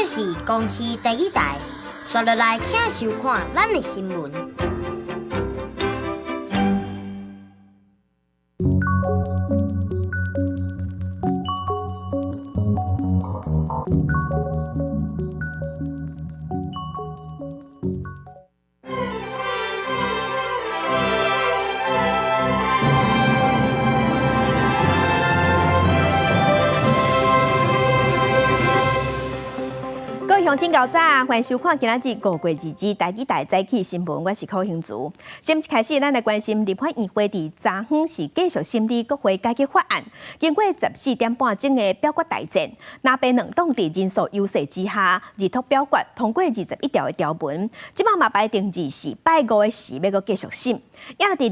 這是公視第二台，紲落來請收看咱的新聞。各位鄉親𠢕早，歡迎收看今仔日5月2日台語台早起新聞，我是柯興慈。先一開始，咱來關心立法院會佇昨昏是繼續審理國會改革法案，經過14點半鐘的表決大戰，藍白兩黨佇人數優勢之下，二讀表決通過21條的條文，這擺嘛排定24拜五的時欲閣繼續審。也佇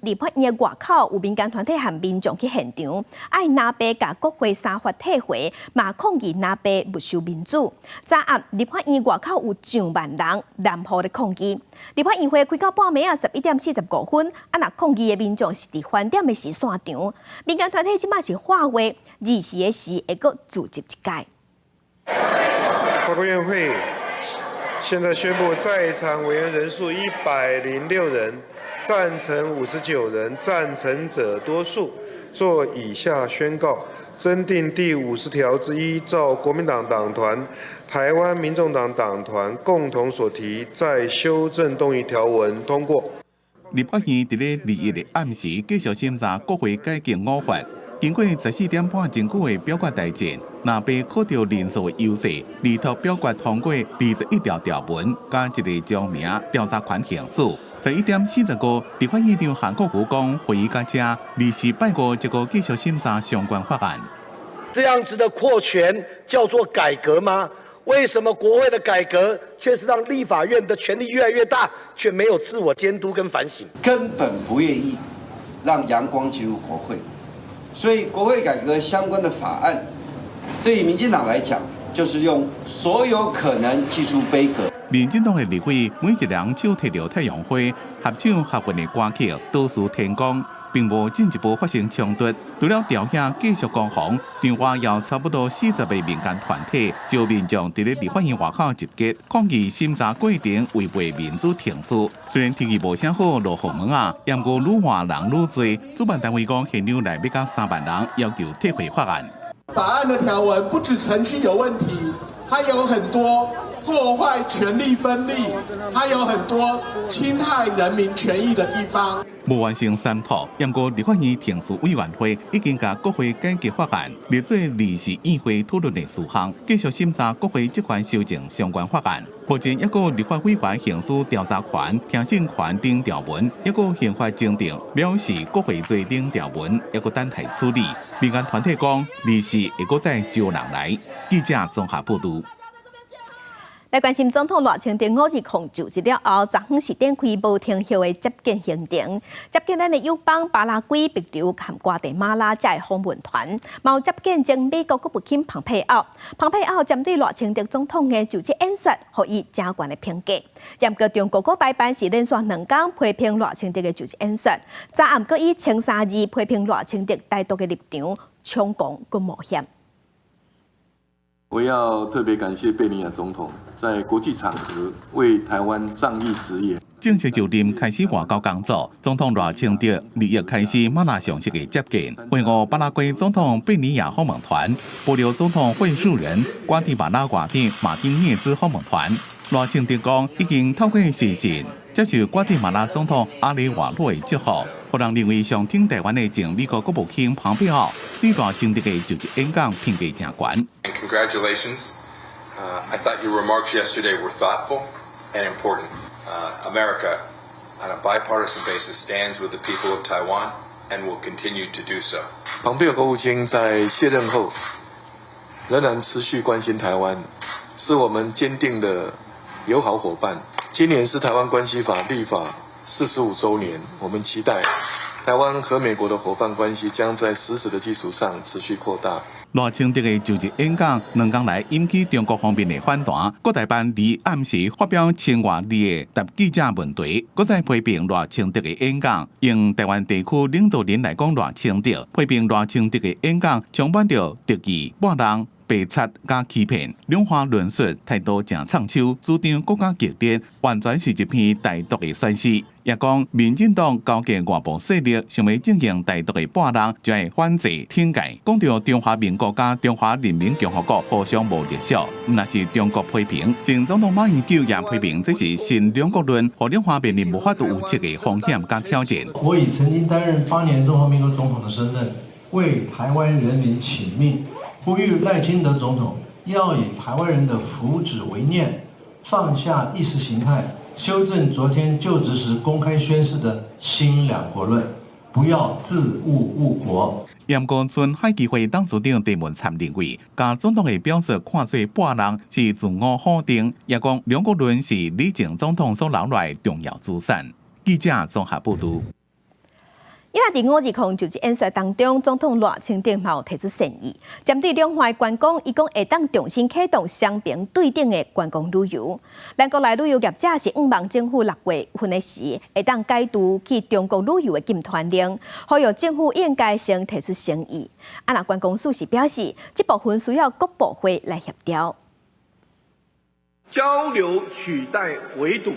立法院的外口有民間團體和民眾去現場，愛藍白共國會三法退回，嘛抗議藍白沒收民主。昨暗立法院外口有上萬人南部咧抗議。立法院會開到半暝仔11點45分，啊若抗議的民眾是佇翻點的時散場。民間團體這擺是喊話，24的時會閣聚集一屆。報告院會現在宣布在場委員人數106人，贊成59人，贊成者多數。做以下宣告：增訂第50條之一，照國民黨黨團、台灣民眾黨黨團共同所提，再修正動議條文通過。立法院佇咧21的暗時繼續審查國會改革五法，經過14點半鐘久的表決大戰，藍白靠著人數的優勢，二讀表決通過21條條文，佮一個將名調查權行使。11點45，立法院長韓國瑜講，會議到這，24拜五這個繼續審查相關法案。這樣子的擴權叫做改革嗎？為什麼國會的改革卻是讓立法院的權力越來越大，卻沒有自我監督跟反省？根本不願意讓陽光進入國會，所以國會改革相關的法案，對於民進黨來講，就是用所有可能技術杯葛。民進黨的立委每一人手提著太陽花，合唱合韻的歌曲，多數天光，並無進一步發生衝突。除了調遐繼續攻防，場外有差不多40個民間團體，招民眾佇咧立法院外口集結，抗議審查過程違背民主程序。雖然天氣無啥好，落雨毛仔，毋過愈換人愈濟。主辦單位講，現場內欲到3萬人，要求退回法案。法案的條文不止程序有問題，還有很多破壞權力分立，還有很多侵害人民權益的地方。無完成三讀，毋過立法院程序委員會已經共國會改革法案列做臨時議會討論的事項，繼續審查國會職權修正相關法案。目前，抑閣立法委員行使調查權、聽證權等條文，抑閣刑法增訂藐視國會罪等條文，抑閣等待處理。民間團體講，24會閣再招人來。記者綜合報導。來關心總統賴清德5日控就職了後，昨昏是展開無停歇的接見行程，接見咱的友邦巴拉圭、帛琉和瓜地馬拉遮的訪問團，嘛有接見前美國國務卿蓬佩奧。蓬佩奧針對賴清德總統的就職演說，予伊誠懸的評價。毋過中國國台辦是連續兩工批評賴清德的就職演說，昨暗閣以13字批評賴清德台獨的立場，猖狂閣冒險。我要特別感謝貝尼亞總統在國際場合為台灣仗義執言。正式就任開始外交工作，總統賴清德2日開始馬拉松式的接見，會晤巴拉圭總統貝尼亞訪問團、帛琉總統惠恕仁、瓜地馬拉外長馬丁涅茲訪問團。賴清德講，已經透過視訊接受瓜地馬拉總統阿雷瓦洛的祝福。予人認為上挺台灣的前美國國務卿蓬佩奧對賴清德的就職演講評價誠懸。 Congratulations. I thought your remarks yesterday were thoughtful and important. America, on a bipartisan basis, stands with the people of Taiwan and will continue to do so. 蓬佩奧國務卿在卸任後，仍然持續關心台灣，是我們堅定的友好夥伴。今年是台灣關係法立法45週年，我們期待台灣和美國的夥伴關係將在實質的基礎上持續擴大。賴清德的就職演講，兩工來引起中國方面的反彈。國台辦佇暗時發表1000外字的答記者問題，閣再批評賴清德的演講，用台灣地區領導人來講賴清德，批評賴清德的演講充滿著敵意、叛弄、白賊佮欺騙，兩岸論述態度誠藏手，主張閣較激烈，完全是一篇台獨的宣示。也講民進黨勾結外部勢力，想欲進行台獨的叛人，就愛反制懲戒。講著中華民國佮中華人民共和國互相無隸屬，毋但是中國批評，前總統馬英九也批評這是新兩國論，予兩岸面臨無法度預測的風險佮挑戰。我以曾經擔任8年中華民國總統的身份，為台灣人民請命，呼籲賴清德總統要以台灣人的福祉為念，放下意識形態，修正昨天就職時公開宣示的新兩國論，不要自誤誤國。毋過前海基會董事長鄭文燦認為，共總統的表述看做叛人是自我否定，也講兩國論是李前總統所留落來重要資產。記者綜合報導。伊若佇520就職演說當中，總統賴清德嘛有提出善意，針對兩岸觀光，伊講會當重新啟動雙邊對等的觀光旅遊。咱國內旅遊業者是向望政府6月份的時，會當解除去中國旅遊的禁團令，呼籲政府應該先提出誠意。啊，若觀光署是表示，這部分需要各部會來協調。交流取代圍堵，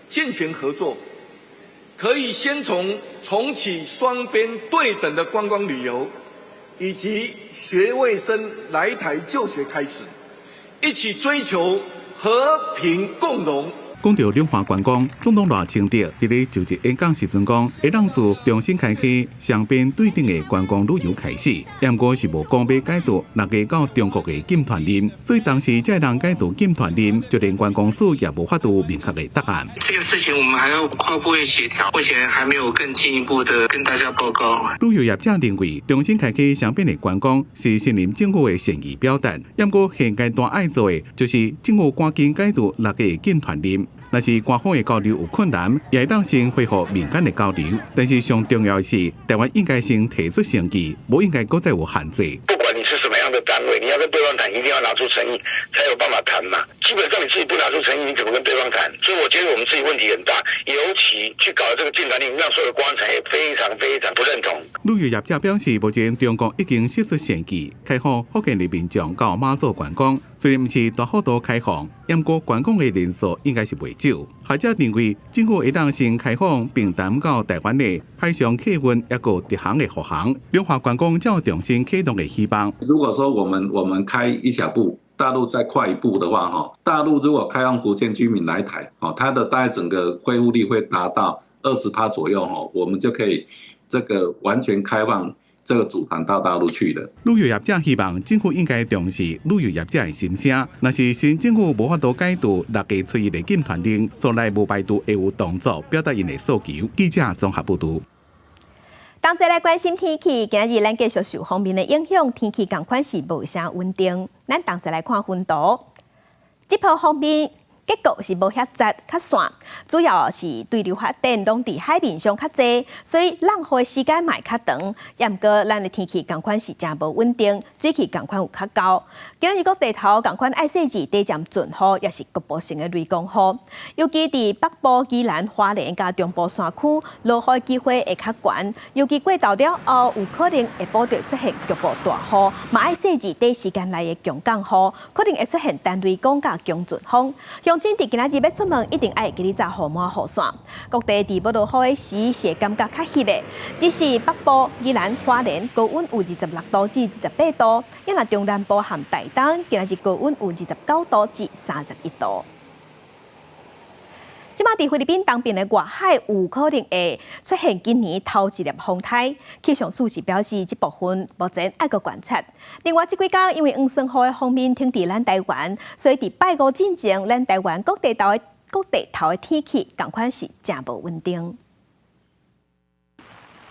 進行合作。可以先從重啟雙邊對等的觀光旅遊，以及學位生來台就學開始，一起追求和平共榮。講著兩岸觀光，總統賴清德佇咧就職演講時陣講，會當自重新開啟雙邊對等的觀光旅遊開始，毋過是無講欲解除六月到中國的禁團令，所以當時才會當解除禁團令，就連觀光署也無法度明確的答案。這個事情我們還要跨部會協調，目前還沒有更進一步的跟大家報告。旅遊業者認為，重新開啟雙邊的觀光是新任政府的善意表達，毋過現階段愛做的就是政府趕緊解除六月禁團令。若是官方的交流有困難，也會當先恢復民間的交流。但是上重要的是，台灣應該先提出誠意，無應該閣再有限制。不管你是什麼樣的單位，你要跟對方談，一定要拿出誠意，才有辦法談嘛。基本上你自己不拿出誠意，你怎麼跟對方談？所以我覺得我們自己問題很大，尤其去搞這個禁團令，讓所有觀光產業非常非常不認同。旅遊業者表示，目前中國已經釋出善意，開放福建的民眾到馬祖觀光，雖然毋是大幅度開放，毋過觀光的人數應該是袂少。學者認為，政府會當先開放並擔到台灣的海上客運，抑閣直航的復航，兩岸觀光才有重新啟動的希望。如果說我們開一小步，大陸再快一步的話，哈，大陸如果開放福建居民來台，哦，它的大概整個恢復率會達到20%左右，哈，我們就可以這個完全開放這個組團到大陸去的。旅遊業者希望政府應該重視旅遊業者的心聲。若是新政府無法度解除6月初一的禁團令，從來無排除會有動作表達𪜶的訴求。記者綜合報導。同齊來關心天氣，今日咱繼續受鋒面的影響，天氣仝款是無啥穩定。咱同齊來看雲圖，這波鋒面結構是無遐濟較散，主要是對流發展攏佇海面上較濟，所以落雨的時間嘛會較長。也毋過咱的天氣仝款是誠無穩定，水汽仝款有較厚。今日各地頭仝款愛細緻短暫陣雨，抑是局部性的雷公雨。尤其佇北部、宜蘭、花蓮佮中部山區，落雨的機會會較懸。尤其過晝了後，有可能會補著出現局部大雨，嘛愛細緻短時間內的強降雨，可能會出現單雷公佮強陣風。鄉親佇今仔日欲出門，一定愛記得帶予滿雨傘。各地佇欲落雨的時，是會感覺較翕的。只是北部、宜蘭、花蓮高溫有26度至28度，抑若中南部和台東，今仔日高溫有29度至31度。這馬佇菲律賓東邊的外海有可能會出現今年頭一粒風颱，氣象署是表示這部分目前愛閣觀察。另外，這幾工因為黃酸雨的鋒面停佇咱台灣，所以佇拜五進前，咱台灣各地頭的天氣仝款是誠無穩定。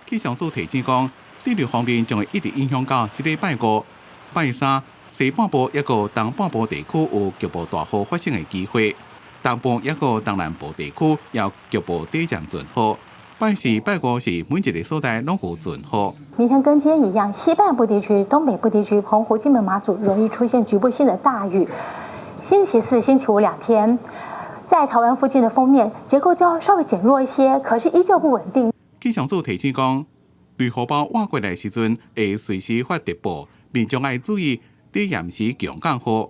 氣象署提醒講，對流鋒面將會一直影響到這禮拜五、拜三，西半部抑閣東半部地區有局部大雨發生的機會。東部抑閣東南部地區有局部短暫陣雨。拜四、拜五是每一个所在攏有陣雨。明天跟今天一樣，西半部地區、東北部地區、澎湖、金門、馬祖容易出現局部性的大雨。星期四、星期五2天，在台灣附近的鋒面結構較稍微減弱一些，可是依舊不穩定。氣象署提醒講，雷雨包倚過來時陣會隨時發特報，民眾愛注意。佇嚴時強降雨。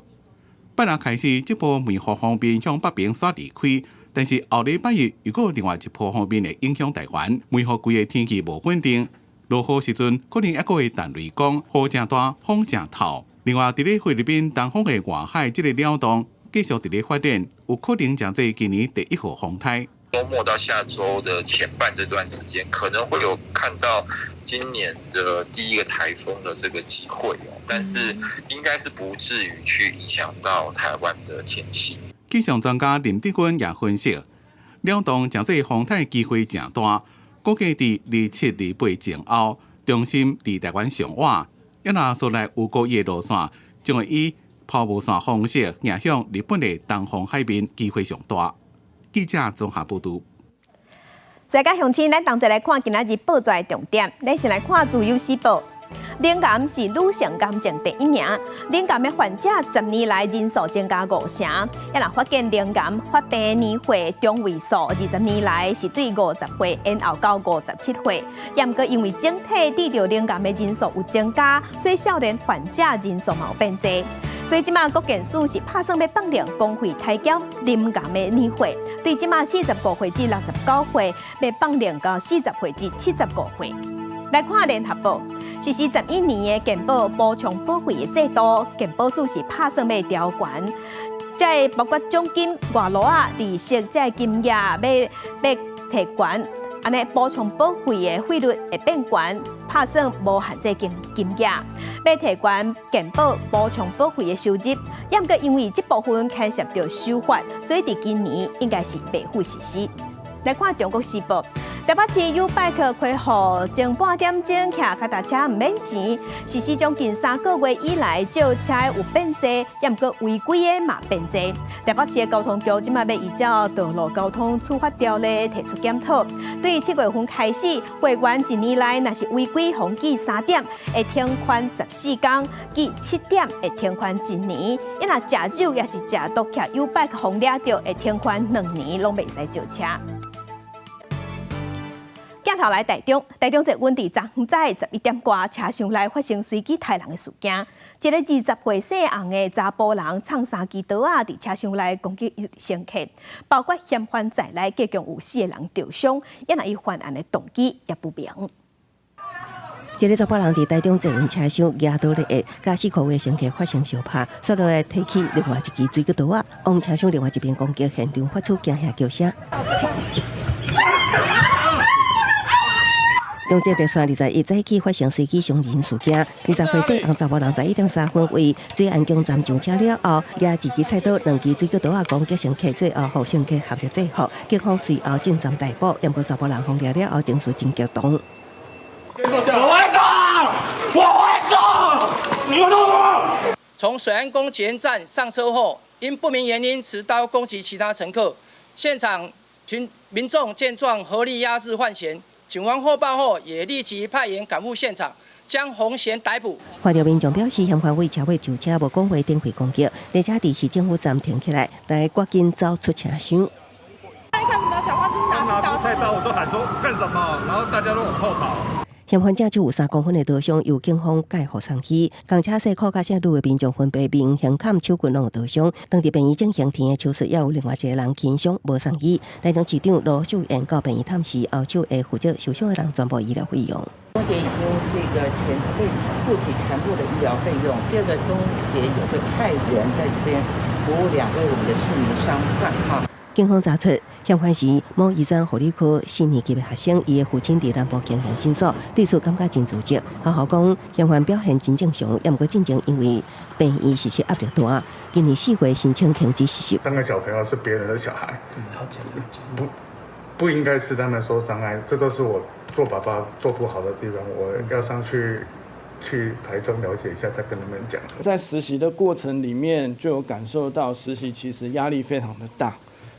拜六開始，這波梅雨鋒面向北邊煞離開，但是後禮拜一又閣另外一波鋒面會影響台灣。梅雨季的天氣無穩定，落雨時陣可能猶閣會彈雷公，雨誠大，風誠透。另外，佇咧菲律賓東方的外海這個鳥洞繼續佇咧發展，有可能成做今年第一號風颱。週末到下週的前半這段時間，可能會有看到今年的第一個颱風的這個機會哦，但是應該是不至於去影響到台灣的天氣。氣象專家林德軍也分析，鳥洞成做風颱機會誠大，估計佇27、28前後，中心佇台灣上倚。抑若紲來有高的路線，將會以拋物線方式影響日本的東方海面，機會上大。記者綜合報導。大家鄉親，咱同齊來看今仔日報紙的重點。咱先來看《自由時報》，乳癌是女性癌症第一名，乳癌的患者10年來人數增加五成。抑若發現乳癌發病年歲中位數20年來是對50歲延後到57歲。毋過因為整體得著乳癌的人數有增加，所以少年患者人數嘛有變濟。所以這馬國健署是拍算欲放寬公費篩檢乳癌的年歲，對這馬45歲至69歲，欲放寬到40歲至75歲。來看聯合報，實施11年的健保補充保費的制度，健保署是拍算欲調懸，這個包括獎金、外勞仔、利息，這個金額欲提懸，按呢補充保費的費率會變懸，拍算無限制金額。欲提懸健保補充保費的收入，毋過因為這部分牽涉著修法，所以佇今年應該是袂赴實施。來看《中國時報》，台北市 YouBike 開予前半點鐘騎腳踏車毋免錢，實施將近3個月以來，借車有變濟，毋過違規的嘛變濟。台北市的交通局這馬欲依照道路交通處罰條例提出檢討，對7月份開始，會員一年內若是違規，予記3點，會停權14工；記7點會停權一年。伊若食酒抑是食毒騎 YouBike 予掠著，會停權2年，攏袂使借車。鏡頭來台中，台中捷運佇昨昏早11點外，車廂內發生隨機刣人的事件。一个20歲姓洪的查埔人，藏三支刀仔佇車廂內攻擊乘客，包括嫌犯在內，計共有四個人著傷。抑若伊犯案的動機也不明。一个查埔人佇台中捷運車廂舉刀咧下，佮四箍的乘客發生相拍，紲落來提起另外一支水果刀仔，往車廂另外一邊攻擊，現場發出驚嚇叫聲。中捷熱線21早起發生隨機傷人事件，20歲姓洪查某人11點3分佇水安宮站上車了後，舉一支菜刀、兩支水果刀仔攻擊乘客，最後予乘客合力制服，警方隨後進站逮捕，毋過查某人予掠了後情緒真激動。我會走，我會走，你們動什麼？從水安宮捷運站上車後，因不明原因持刀攻擊其他乘客，現場群民眾見狀合力壓制犯嫌。警方獲報後，也立即派員趕赴現場，將洪賢逮捕。看著民眾表示，嫌犯佇車尾上車無講話，展開攻擊，列車佇市政府站停起來，來趕緊走出車廂。他一開始沒有講話，就是拿出菜刀，我就喊說幹什麼，然後大家都往後跑。嫌犯正手有3公分的刀傷，由警方蓋護送去。共車細褲佮姓呂的民眾分別面、胸坎、手骨攏有刀傷。當佇病院進行停的手術，也有另外一個人輕傷無送醫。台中市長盧秀燕到病院探視，後手會負責受傷的人全部醫療費用。中捷已經這個全會負起全部的醫療費用。第二個，中捷也會派員在這邊服務兩位我們的市民傷患哈。警方查出，嫌犯是某醫專護理科四年級的學生，伊的父親佇南部經營診所，對此感覺真自責。學校講，嫌犯表現真正常，抑毋過進前因為病院實習壓力大，今年4月申請停止實習。三個小朋友是別人的小孩，了解了解，不應該是他們受傷害，這都是我做爸爸做不好的地方，我應該上去台中了解一下，再跟他們講。在實習的過程裡面，就有感受到實習其實壓力非常的大。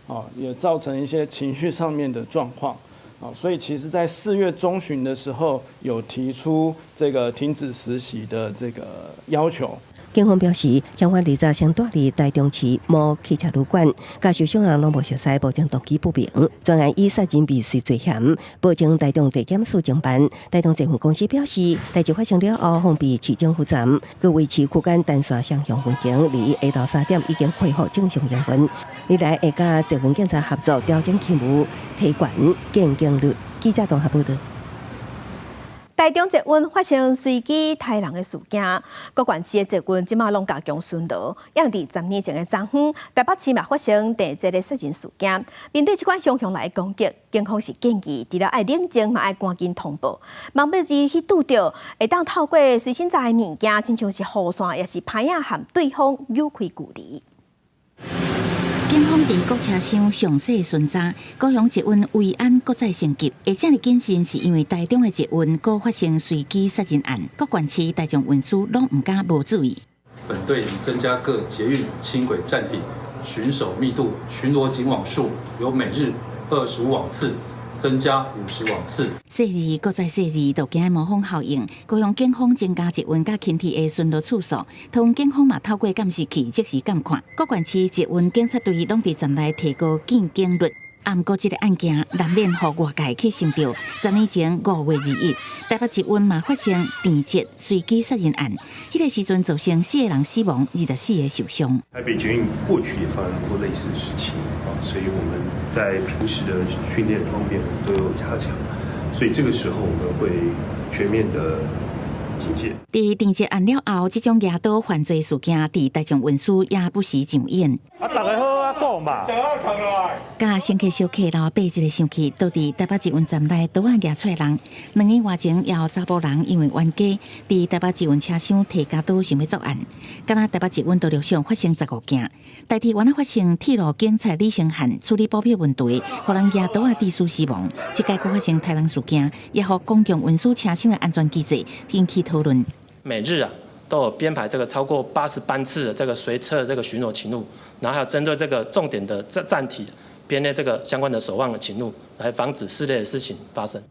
哦，也造成一些情緒上面的狀況，哦，所以其實，在4月中旬的時候，有提出這個停止實習的這個要求。警方表示，嫌犯20先蹛佇台中市某汽車旅館，佮受傷人攏無熟似，目前動機不明。專案以殺人未遂罪嫌，報經台中地檢署偵辦。台中捷運公司表示，代誌發生了後，封閉市政府站，閣維持區間單線雙向運行，而下晝3點已經恢復正常營運。未來會佮捷運警察合作調整勤務，提懸見警率。記者綜合報導。台中捷運發生隨機刣人的事件，各縣市的捷運這馬攏加強巡邏。也佇10年前的昨昏，台北市嘛發生電車的殺人事件。面對這款兇兇來的攻擊，警方是建議除了愛冷靜，嘛愛趕緊通報。萬欲去拄著，會當透過隨身載的物件，親像是雨傘，抑是拍仔和對方扭開距離。警方佇各車廂詳細巡查，高雄捷運維安閣再升級。會遮爾謹慎，是因為台中的捷運閣發生隨機殺人案，各縣市大眾運輸攏毋敢無注意。本隊已增加各捷運、輕軌站體巡守密度、巡邏警網數，由每日25網次增加50網次。細膩閣再細膩，就驚模仿效應。高雄警方增加捷運佮輕鐵的巡邏次數，桃園警方嘛透過監視器即時監看。各縣市捷運警察隊攏佇站內提高見警率。啊，毋過這个案件難免予外界去想著，10年前5月21，台北捷運嘛發生電捷隨機殺人案，彼个時陣造成四個人死亡，24個受傷。台北捷運過去也發生過類似的事情，啊，所以我們在平時的訓練方面都有加強，所以這個時候我們會全面的警戒。佇電捷案了後，這種舉刀犯罪事件佇大眾運輸也不時上演。啊，逐家好啊講嘛。佮乘客小客老伯一个生氣，倒佇台北捷運站內刀仔舉出來人。2个外前也有查埔人因為冤家，佇台北捷運車廂提鉸刀想欲作案。敢若台北捷運都陸續發生15件，台鐵原來發生鐵路警察李承翰處理保票問題，予人舉刀仔致死死亡。這擺閣發生刣人事件，也予公共運輸車廂的安全機制引起討論。每日啊都有編排這個超過80班次的這個隨車的這個巡邏勤務，然後還有針對這個重點的站站體編列這個相關的守望的勤務，來防止這類的事情發生。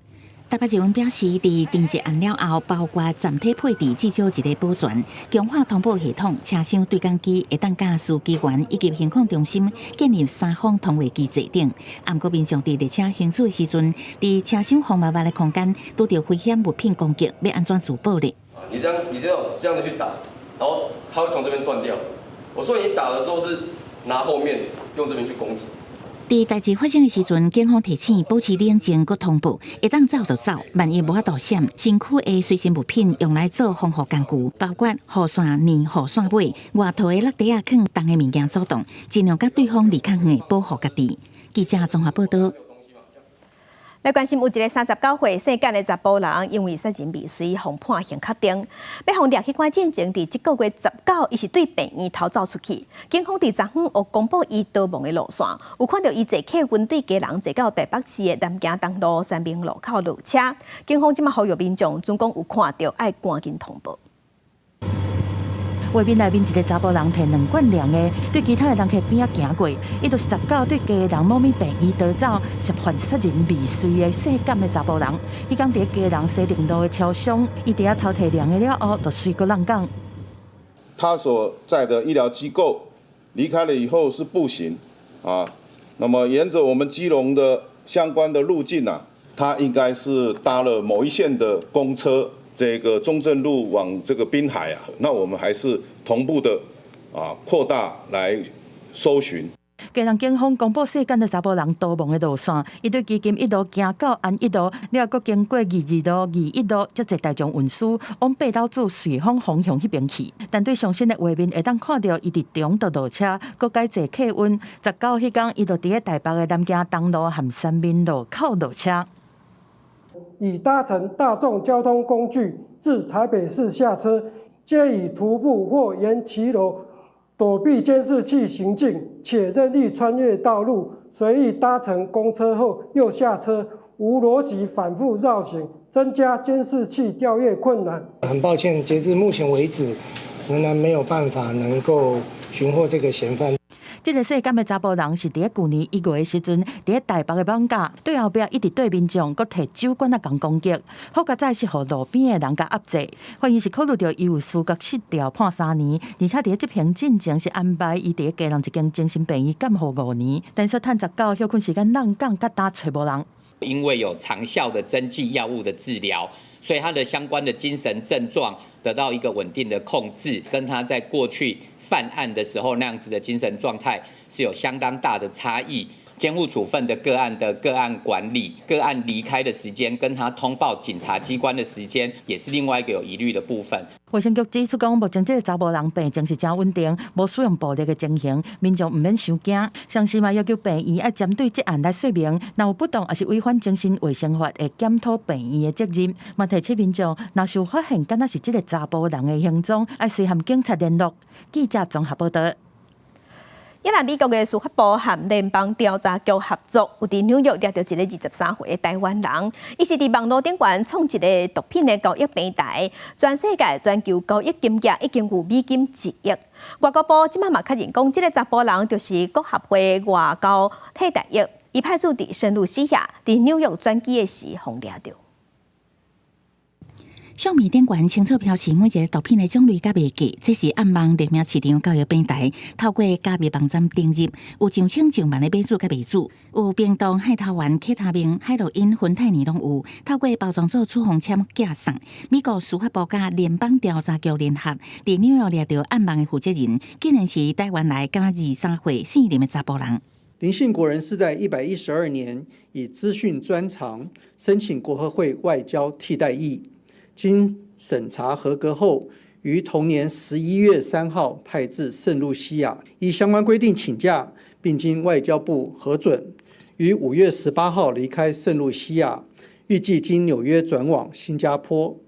台北捷運表示，佇電捷案了後，包括站體配置至少一个保全，強化通報系統，車廂對講機會當佮司機員以及行控中心建立三方通話機制等。毋過民眾佇列車行駛的時陣，佇車廂風密密的空間，拄著危險物品攻擊，欲按怎自保咧？你這樣，你這樣這樣子去打，然後它會從這邊斷掉。我說你打的時候是拿後面用這邊去攻擊。佇代誌發生的時陣，警方提醒保持冷靜，閣通報，會當走就走，萬一無法度閃，身軀的隨身物品用來做防護工具，包括雨傘、雨傘尾、外套的落底仔囥重的物件阻擋，盡量佮對方離較遠，保護家己。記者綜合報道。來關心有一个39歲姓簡的查埔人，因為殺人未遂，予判刑確定，欲予掠去關進前，佇這个月19，伊是對病院逃走出去。警方佇昨昏有公布伊逃亡的路線，有看著伊坐客運對基隆坐到台北市的南京東路三民路口落車。警方這馬呼籲民眾，準講有看著，愛趕緊通報。畫面內面一个查埔人提兩罐涼的，對其他的人客邊仔行過，伊就是19對基隆某物病院逃走，涉犯殺人未遂的姓簡的查埔人。彼工佇基隆西寧路的超商，伊佇遐偷提涼的了後，就隨閣挵港。他所在的醫療機構離開了以後是步行啊，那麼沿着我們基隆的相關的路徑啊，他應該是搭了某一線的公車。這個中正路往這個濱海啊，那我們還是同步的啊擴大來搜尋。基隆警方公布姓簡的查埔人逃亡的路線，伊對旗津一路行到安一路，了後閣經過22路、21路，才坐大眾運輸往八斗子瑞豐方向彼邊去。但對上新的畫面會當看著，伊佇中途落車，閣改坐客運。19彼工，伊就佇咧台北的南京東路和三民路口落車。已搭乘大眾交通工具至台北市下車，皆以徒步或沿騎樓躲避監視器行進，且任意穿越道路，隨意搭乘公車後又下車，無邏輯反覆繞行，增加監視器調閱困難。很抱歉，截至目前為止，仍然沒有辦法能夠尋獲這個嫌犯。這个姓甘的查埔人是佇咧舊年1月的時陣，佇咧台北的艋舺對後壁一直對民眾，閣提酒罐仔共攻擊，好佳哉是予路邊的人共壓制。法院是考慮著伊有思覺失調判3年，而且佇咧執行進前是安排伊佇咧基隆一間精神病院監護5年，但是趁十九歇睏時間浪港佮打揣無人。因為有長效的針劑藥物的治療，所以他的相關的精神症狀得到一個穩定的控制，跟他在過去犯案的時候那樣子的精神狀態是有相當大的差異。監護處分的個案的個案管理、個案離開的時間，跟他通報警察機關的時間，也是另外一個有疑慮的部分。衛生局指出講，目前這個查某人病情是誠穩定，無使用暴力的情形，民眾毋免傷驚。同時嘛，要求病院愛針對這案來說明，若有不當抑是違反精神衛生法，會檢討病院的責任。嘛提醒民眾，若是有發現敢若是這个查埔人的行蹤，愛隨函警察聯絡。記者綜合報道。越南美國的司法部和聯邦調查局合作，有佇紐約掠著一个23歲的台灣人，伊是佇網路頂懸創一个毒品的交易平台，全世界全球交易金額已經有美金1億。外交部這擺嘛確認講，這个查埔人就是國合會外交替代役，伊派駐佇聖露西亞，佇紐約轉機的時予掠著。相片頂懸清楚標示每一个毒品的種類佮賣價，這是暗網匿名市場交易平台，透過加密網站登入，有上千上萬的買主佮賣主，有冰毒、海頭丸、K 他命、海洛因、芬太尼攏有，透過包裝做處方簽寄送。美國司法部佮聯邦調查局聯合，佇紐約掠著暗網的負責人，竟然是台灣來敢若23歲姓林的查埔人。林姓國人是在112年以資訊專長申請國合會外交替代役。經審查合格後，於同年11月3號派至聖露西亞，依相關規定請假，並經外交部核准，於5月18號離開聖露西亞，預計經紐約轉往新加坡。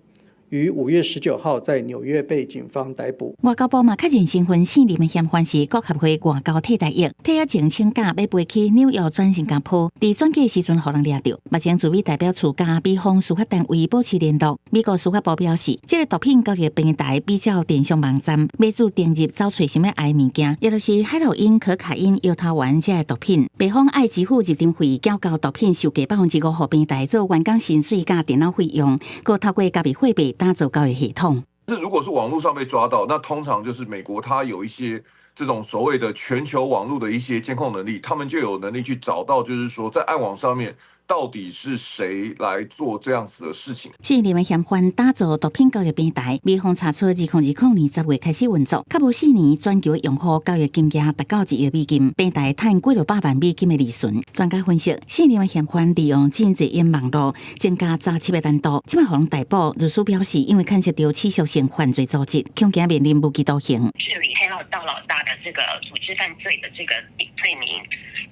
於5月19號在紐約被警方逮捕。外交部嘛確認身份，姓林的嫌犯是國合會外交替代役，退役前請假欲飛去紐約轉新加坡，佇轉機的時陣予人掠著。目前駐美代表處佮美方司法單位保持聯絡。美國司法部表示，這个毒品交易平台比照電商網站，買主登入找揣想欲愛的物件，也就是海洛因、可卡因、搖頭丸這个毒品。賣方愛支付入場費，繳交毒品售價5%予平台做員工薪水佮電腦費用，閣透過加密貨幣打造交易系統。這如果是網絡上被抓到，那通常就是美國，它有一些這種所謂的全球網絡的一些監控能力，他們就有能力去找到，就是說在暗網上面到底是誰來做這樣子的事情。姓林的嫌犯打造毒品交易平台，美方查出2020年10月開始運作，較無4年全球用戶交易金額達到1億美金，平台賺幾落百萬美金的利潤。專家分析，姓林的嫌犯利用真濟用網路增加詐欺的難度。這擺予人逮捕，律師表示，因為牽涉到持續性犯罪組織，恐驚面臨無期徒刑。治理黑道老大的這個組織犯罪的這個罪名，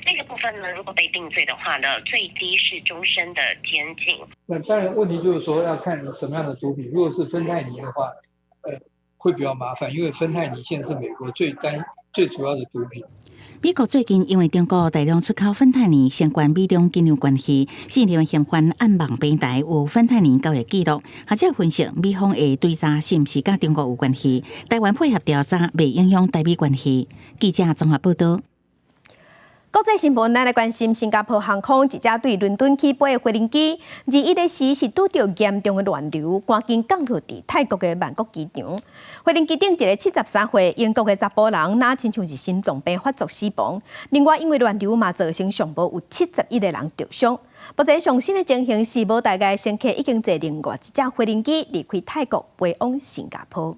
這個部分呢，如果被定罪的話呢，最低是終身的監禁。那當然，問題就是說要看什麼樣的毒品。如果是芬太尼的話，會比較麻煩，因為芬太尼現在是美國最單最主要的毒品。美國最近因為中國大量出口芬太尼，相關美中緊張關係，姓林嫌犯暗網平台有芬太尼交易記錄。學者分析，美方會追查是毋是佮中國有關係，台灣配合調查，袂影響台美關係。記者綜合報道。國際新聞，咱來關心新加坡航空一架對倫敦起飛的飛行機，21日時是拄著嚴重的亂流，趕緊降落佇泰國的曼谷機場。飛行機頂一个73歲英國的查埔人，若親像是心臟病發作死亡。另外，因為亂流嘛造成上無有71個人著傷。目前上新的情形是，無大礙乘客已經坐另外一架飛行機離開泰國，飛往新加坡。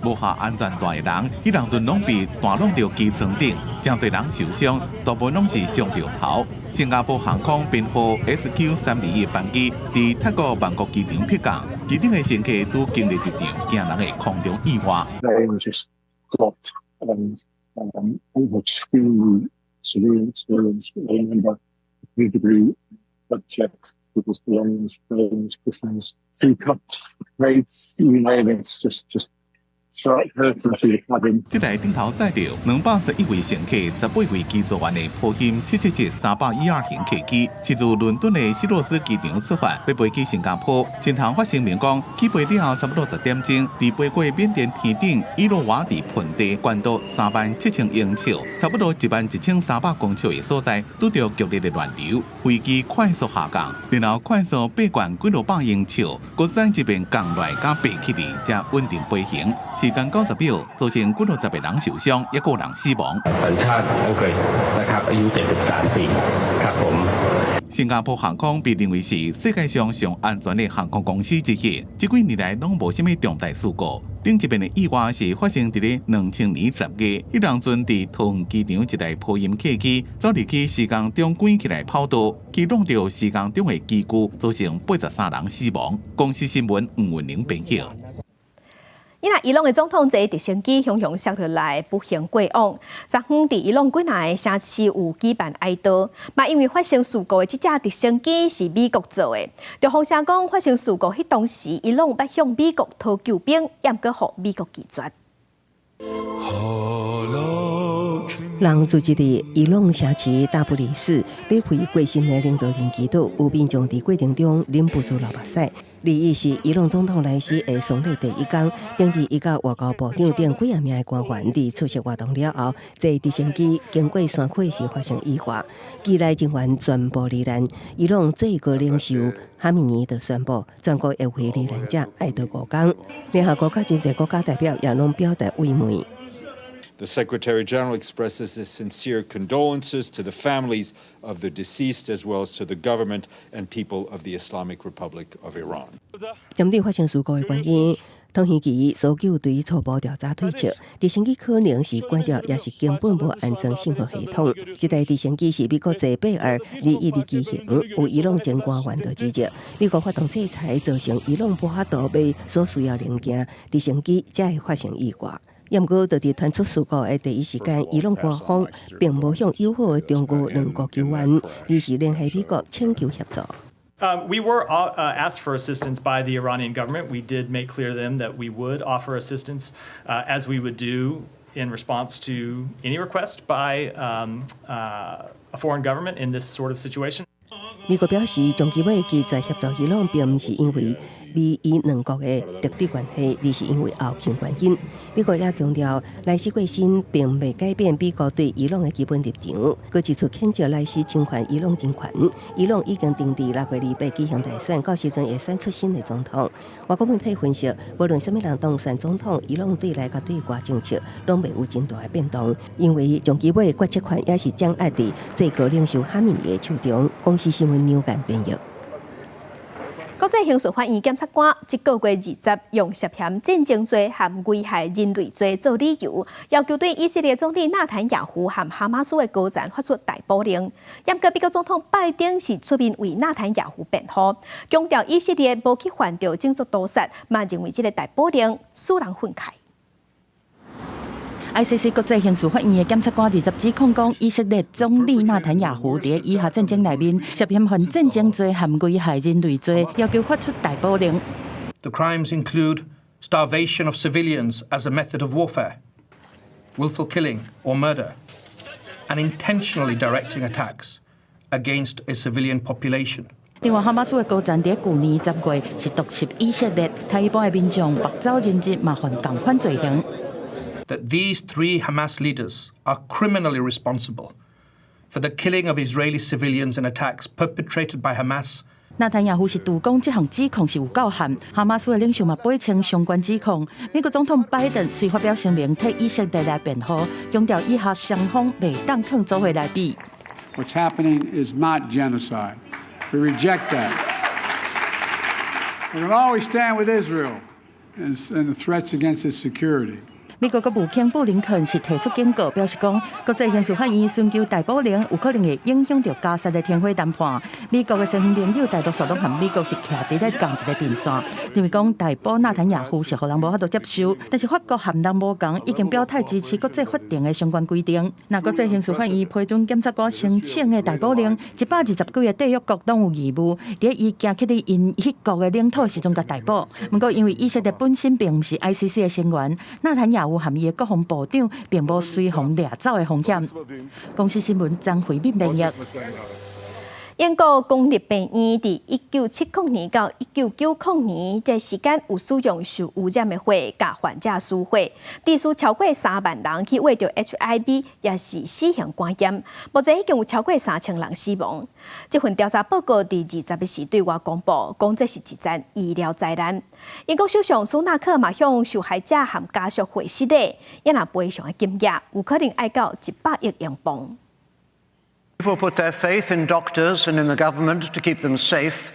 無下安全帶的人，彼當陣攏被彈攏著機艙頂，誠濟人受傷，大部分攏是傷著頭。新加坡航空編號 SQ 321班機佇泰國曼谷機場迫降，機頂的乘客拄經歷一場驚人的空中意外。 They just dropped and over two civilians. I remember vividly objects, people's belongings, phones, cushions, teacups, plates, you name it, just 這台頂頭載著211位乘客、18位機組員的波音777-300ER型客機，是自倫敦的希羅斯機場出發，欲飛去新加坡。新航發聲明講，起飛了後差不多10點鐘，佇飛過緬甸天頂伊洛瓦底盆地，高度37,000英尺，差不多11,300公尺的所在，拄著強烈的亂流，飛機快速下降，然後快速爬懸幾落百英尺，閣再一遍降落來，佮爬起來，才穩定飛行。時間90秒，造成幾落十個人受傷，一個人死亡。 สัญชาติอังกฤษนะครับอายุ73ปีครับผม 新加坡航空被認為是世界上上安全的航空公司之一，這幾年來攏無啥物重大事故。頂一遍的意外是發生佇咧2000年10月，彼當陣佇桃園機場一台波音客機走入去施工中關起來跑道，去挵著施工中的機具，造成83人死亡。公視新聞吳文玲編譯。伊若伊朗的總統坐直升機雄雄摔落來，不幸過往。昨昏佇伊朗幾若个城市有舉辦哀悼，嘛因為發生事故的這架直升機是美國做的。就風聲講發生事故彼當時，伊朗欲向美國討救兵，猶閣予美國拒絕。人聚集佇伊朗城市大不里士，欲為過身的領導人祈禱，有民眾佇過程中忍不住流目屎。21是伊朗總統萊希的喪禮第一工，頂日伊佮外交部長等幾仔名的官員佇出席活動了後，坐直升機經過山區時發生意外，機內人員全部罹難。伊朗最高領袖哈米尼就宣布，全國會為罹難者哀悼5工。聯合國佮真濟國家代表也攏表達慰問。 The Secretary General expresses his sincere condolences to the families of the deceased as well as to the government and people of the Islamic Republic of Iran. 針對發生事故的原因，土耳其搜救隊初步調查推測，直升機可能是關掉，抑是根本無安裝信號系統。這台直升機是美國坐貝爾212機型，有伊朗前官員就指責，美國發動制裁，造成伊朗無法度買所需要零件，直升機才會發生意外。毋過，就佇傳出事故的第一時間，伊朗官方並無向友好的中俄兩國求援，而是聯繫美國請求協助。 We were asked for assistance by the Iranian government. We did make clear to them that we would offer assistance, as we would do in response to any request by a foreign government in this sort of situation. 美國表示，長期欲拒絕協助伊朗，並毋是因為美伊兩國的敵對關係，而是因為後勤原因。美國也強調，萊希過身並未改變美國對伊朗的基本立場，閣指出譴責萊希侵犯伊朗人權。伊朗已經定佇6月28舉行大選，到時陣會選出新的總統。外國媒體分析，無論啥物人當選總統，伊朗對內佮對外政策攏袂有真大的變動，因為長期尾決策權也是掌握佇最高領袖哈米尼的手中。公視新聞劉干編譯。國際刑事法院檢察官這個月20用涉嫌戰爭罪和危害人類罪做理由，要求對以色列總理納坦雅胡和哈馬斯的高層發出逮捕令。毋過美國總統拜登是出面為納坦雅胡辯護，強調以色列無去犯著種族屠殺，嘛認為這個逮捕令使人憤慨。 ICC 國際刑事法院的檢察官20指控講，以色列總理納坦雅胡佇以哈戰爭內面涉嫌犯戰爭罪和危害人類罪，要求發出逮捕令。 The crimes include starvation of civilians as a method of warfare, willful killing or murder, and intentionally directing attacks against a civilian population. 另外，哈馬斯的高層佇舊年10月是突襲以色列，共一般的民眾縛走人質，嘛犯仝款罪行。 That these three Hamas leaders are criminally responsible for the killing of Israeli civilians in attacks perpetrated by Hamas. 納坦雅胡是揬講這項指控是有夠悍，哈馬斯的領袖嘛駁斥相關指控。美國總統拜登隨發表聲明，替以色列來辯護，強調以哈雙方袂當囥做伙來比。 What's happening is not genocide. We reject that. We will always stand with Israel and the threats against its security. 美國國務卿布林肯是提出警告，表示講國際刑事法院尋求逮捕令有可能會影響著加薩的停火談判。美國的身邊朋友大多數攏和美國是徛佇咧仝一个陣線，認為講逮捕納坦雅胡是予人無法度接受。但是法國和人無仝已經表態支持國際法庭的相關規定。若國際刑事法院批准檢察官申請的逮捕令，120幾个締約國攏有義務，佇伊行去佇𪜶彼國的領土時陣共逮捕。毋過因為以色列本身並毋是 ICC 的成員，納坦雅胡和伊的國防部長並無隨予掠走的風險。公視新聞張惠敏編譯。英國公立病院佇1970年到1990年這時間有使用受污染的血共患者輸血，致使超過3萬人去患著 HIV，抑是 C 型肝炎。目前已經有超過3000人死亡。這份調查報告佇20日時對外公布，講這是一場醫療災難。英國首相蘇納克嘛向受害者和家屬回失禮，也若賠償的金額有可能愛到100億英鎊。 People put their faith in doctors and in the government to keep them safe,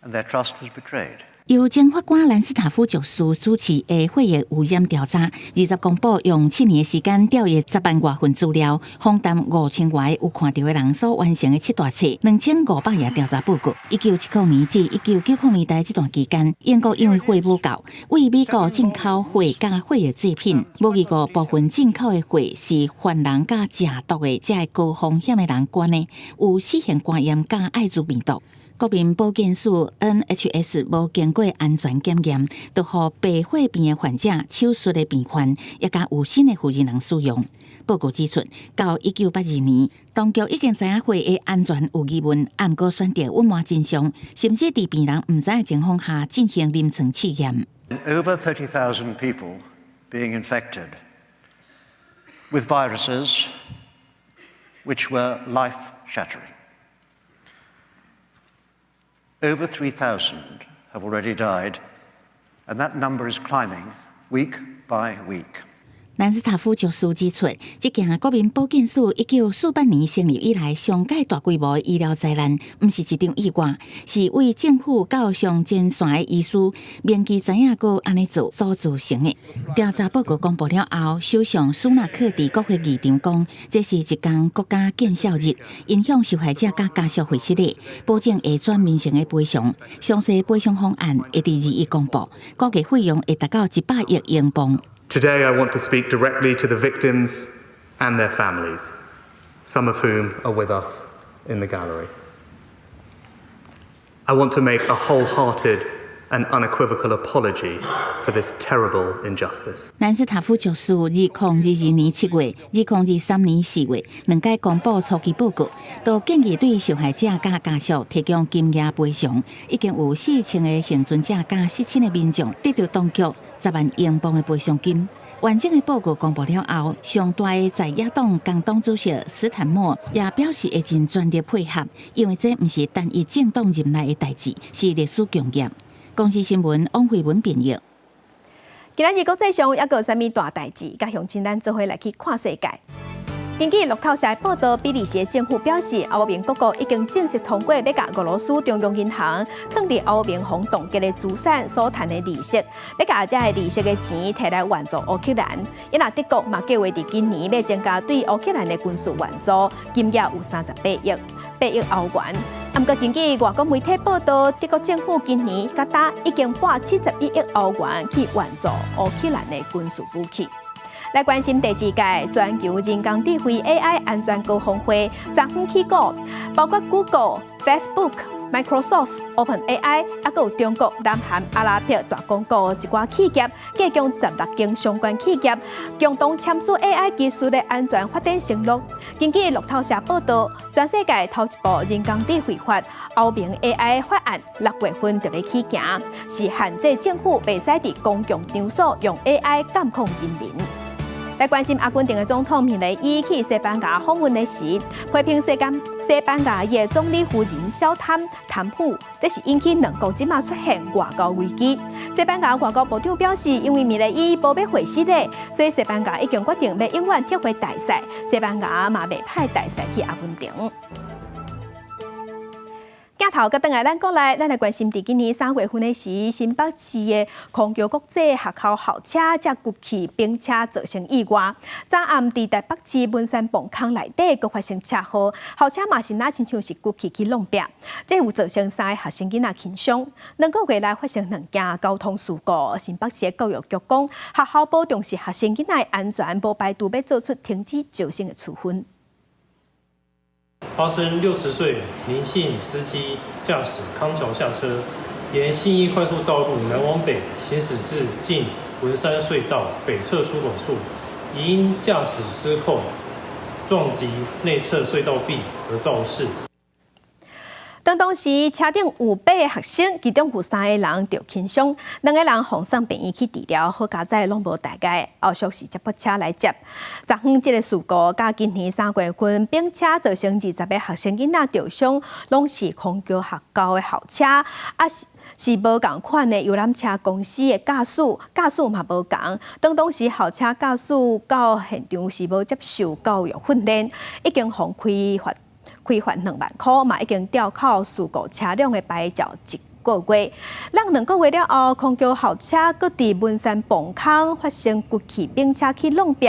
and their trust was betrayed. 由前法官蘭斯塔夫爵士主持的血液污染調查，20公布用7年的時間調閱10萬外份資料，訪談5000外有看著的人所完成的七大冊2500頁調查報告。1970年至1990年代這段期間，英國因為血無夠，對美國進口血佮血液製品，無疑過部分進口的血是犯人佮食毒的這个高風險的人捐的，有 C 型肝炎佮愛滋病毒。國民保健署 NHS 無經過安全檢驗，就予白血病的患者、手術的病患，抑佮有新的負責人使用。報告指出，到1982年，當局已經知影血的安全有疑問，毋過選擇隱瞞真相，甚至佇病人毋知的情況下進行臨床試驗。 Over 30,000 people being infected with viruses which were life-shattering. Over 3,000 have already died, and that number is climbing week by week. 蘭斯塔夫爵士指出，這件國民保健署1948年成立以來上蓋大規模的醫療災難，毋是一場意外，是對政府到上前線的醫師明知知影閣按呢做所造成的。調查報告公布了後，首相蘇納克佇國會議場講，這是一項國家見笑日，𪜶向受害者佮家屬回失禮，保證會全面性的賠償。詳細賠償方案會佇21公布，估計費用會達到100億英鎊。 Today, I want to speak directly to the victims and their families, some of whom are with us in the gallery. I want to make a wholehearted and unequivocal apology for this terrible injustice. 蘭斯塔夫爵士2022年7月、2023年4月兩擺公布初期報告，都建議對受害者佮家屬提供金額賠償，已經有4000個倖存者佮失親的民眾得著當局10萬英鎊的賠償金。完整的報告公布了後，上大的在野黨工黨主席斯坦默也表示會盡全力配合，因為這毋是單一政黨任內的代誌，是歷史共業。公視新聞王慧文編譯。今仔日國際上猶閣有啥物大代誌？佮鄉親咱做伙來去看世界。根據路透社報道，比利時政府表示，歐盟各國已經正式通過欲共俄羅斯中央銀行囥佇歐盟予凍結的資產所趁的利息，欲共這个利息的錢提來援助烏克蘭。因若德國嘛計劃佇今年欲增加對烏克蘭的軍事援助，金額有38億歐元。毋過根據外國媒體報道，德國政府今年佮今已經撥71億歐元去援助烏克蘭的軍事武器。來關心第四屆全球人工智慧 AI 安全高峰會，昨昏起鼓，包括 Google、Facebook、Microsoft、OpenAI，猶閣有中國、南韓、阿拉伯大公國一寡企業，計共16間相關企業，共同簽署 AI 技術的安全發展承諾。根據路透社報道，全世界頭一部人工智慧法歐盟 AI 法案6月份就欲起行，是限制政府袂使佇公共場所用 AI 監控人民。來關心阿根廷的總統米雷伊去西班牙訪問的時，批評西班牙的總理夫人小貪貪腐，這是引起兩國這馬出現外交危機。西班牙外交部長表示，因為米雷伊無欲會失禮，所以西班牙已經決定欲永遠撤回大使。西班牙嘛袂派大使去阿根廷。鏡鏡頭閣轉來咱國內，咱來關心佇今年3月份的時，新北市的虹橋國際學校校車才舊去冰車造成意外。昨暗佇台北市文山磅空內底，閣發生車禍，校車嘛是若親像是舊去去挵壁，這有造成三个學生囡仔輕傷。2個月內發生兩件交通事故，新北市的教育局講，學校無重視學生囡仔的安全，無排除欲做出停止招生的處分。發生60歲林姓司機駕駛康橋下車，沿信義快速道路南往北行駛至近文山隧道北側出口處，疑因駕駛失控撞擊內側隧道壁而肇事。當當時車頂有八个學生，其中有三个人著輕傷，兩个人予送病院去治療，好佳哉攏無大礙。後續是接駁車來接。昨昏這个事故，佮今年3月份冰車造成20個學生囡仔著傷，攏是虹橋學校的校車，啊是是無仝款的遊覽車公司的駕駛，駕駛嘛無仝。當當時校車駕駛到現場是無接受教育訓練，已經予開罰。開罰2萬塊，嘛已經吊扣事故車輛的牌照一個月。咱2個月了後，虹橋校車閣佇文山磅空發生舊去冰車去挵壁，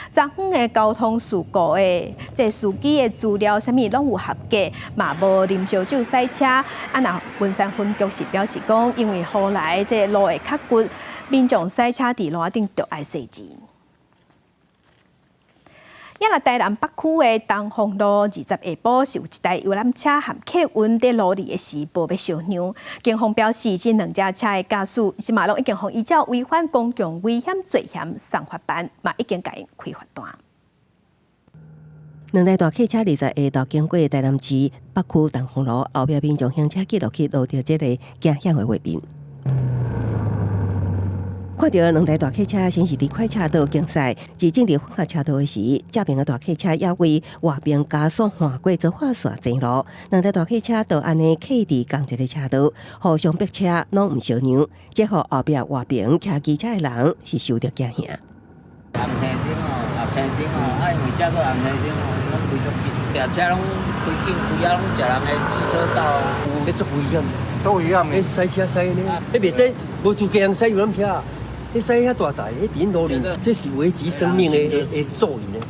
昨昏的交通事故的這司機的資料，啥物攏有合格，嘛無啉燒酒駛車。啊，若文山分局是表示講，因為雨來這路會較滑，民眾駛車佇路仔頂著愛細緻。也若台南北區的東風路20下晡是有一台遊覽車和客運佇路裡的時無欲相讓。警方表示，這兩隻車的駕駛這馬攏已經予依照違反公共危險罪嫌送法辦，嘛已經共𪜶開罰單。兩台大客車20下晝經過台南市北區東風路，後壁民眾行車記錄器錄著這個驚險的畫面。看著兩台大客車先是佇快車道競賽，佇進入混合車道的時，正邊的大客車猶為外邊加速橫過澤化線前路，兩台大客車就按呢卡佇仝一个車道，互相逼車攏毋相讓，這予後壁外邊騎機車的人是受著驚嚇。紅燈哦，紅燈哦，啊因為這個紅燈哦，攏開足緊，車攏開緊開啊，攏食人的機車道啊，彼足危險，都危險的。彼駛車駛呢，彼袂使無資格通駛遊覽車。彼駛遐大台，彼佇路裡，這是危及生命的的的作為呢。